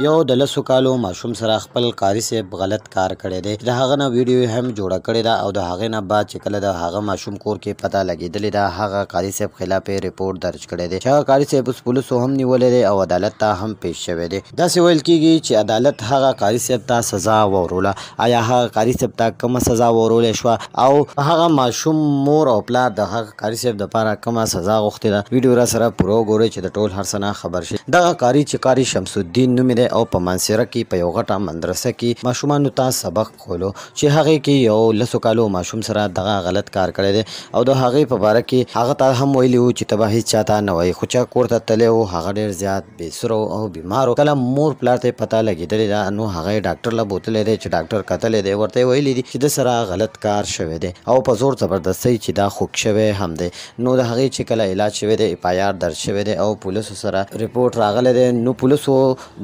یو د 10 کالو ماشوم سره خپل قاري صاحب غلط کار کړی دی. د هغه نه ویډیو هم جوړه کړې ده او د هغې نه بعد چې کله د هغه ماشوم کور کې پته لګېدلې ده، هغه قاري صاحب خلاف یې رپورټ درج کړی دی چې هغه قاري صاحب اوس پولیسو هم نیولی دی او عدالت ته هم پیش شوی دی. داسې ویل کیږي چې عدالت هغه قاري صاحب ته سزا ووروله. آیا هغه قاري صاحب ته کومه سزا ورولی شوه او هغه ماشوم مور او پلار د هغه قاري صاحب دپاره کومه سزا غوښتې ده؟ ویډیو را سره پوره وګورئ چې د ټول هر څه نه خبر شئ. دغه قاري چې قاري شمس الدین نومې دی او په مانسیره کې په یو غټه مدرسه کې ماشومانو ته سبق کولو چې هغې کې یو 10 کالو ماشوم سره دغه غلط کار کړی دی او د هغې په باره کې هغه ته هم ویلي وو چې ته به هیڅ چاته نه وایي، خو چا کور ته تللی و هغه ډېر زیات بېسوره او بیمار و. کله مور پلار ته یې پته لګېدلې ده نو هغه یې ډاکټر له بوتلی دی چې ډاکټر کتلی دی، ورته یې ویلي دي چې ده سره غلط کار شوی دی او په زور زبردستۍ چې دا خوږ شوی هم دی. نو د هغې چې کله علاج شوی دی، اف آی آر درج شوی دی او پولیسو سره رپورټ راغلی دی. نو پولیسو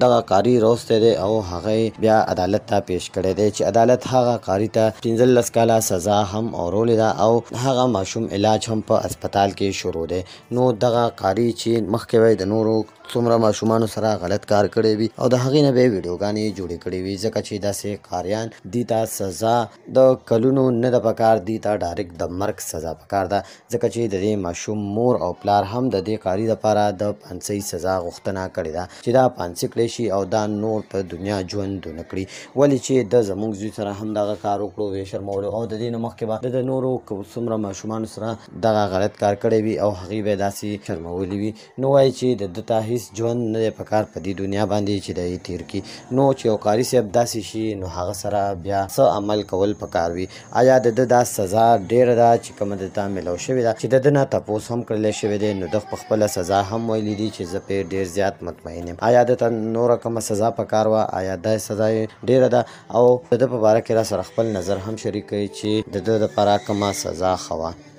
دغه قاري راوستی دی او هغه یې بیا عدالت ته پیش کړی دی چې عدالت هغه قاري ته 15 کاله سزا هم اورولې ده او هغه ماشوم علاج هم په هسپتال کې شروع دی. نو دغه قاري چې مخکې به یې د نورو څومره ماشومانو سره غلط کار کړی وي او د هغې نه به یې ویډیوګانې جوړې کړې وي، ځکه چې داسې قاریان دي ته سزا د کلونو نه ده پکار، دي ته ډایرکټ د مرګ سزا پکار ده، ځکه چې د دې ماشوم مور او پلار هم د دې قاري دپاره د پانسۍ سزا غوښتنه کړې ده چې دا پانسي کړی شي او دا نور په دنیا ژوند ونه کړي. ولې چې د زموږ زوی سره هم دغه کار وکړو، ویې شرمولو او د دې نه مخکې به د نورو څومره ماشومانو سره دغه غلط کار کړی وي او هغوی به یې داسې شرمولي وي. نو وایي چې د ده ته هیڅ ژوند نه دی پکار په دې دنیا باندې چې دی تیر کړي. نو چې یو قاري صاحب داسې شي نو هغه سره بیا څه عمل کول پکار وي؟ آیا د ده دا سزا ډېره ده چې کومه ده ته میلاو شوې ده چې د ده نه تپوس هم کړلی شوی دی؟ نو ده په خپله سزا هم ویلي دي چې زه پرې ډېر زیات مطمئن یم. آیا ده ته نوره کومه سزا پکار وه؟ آیا دا سزا یې ډېره ده؟ او د ده په باره کې را سره خپل نظر هم شریک کړئ چې د ده دپاره کومه سزا ښه وه.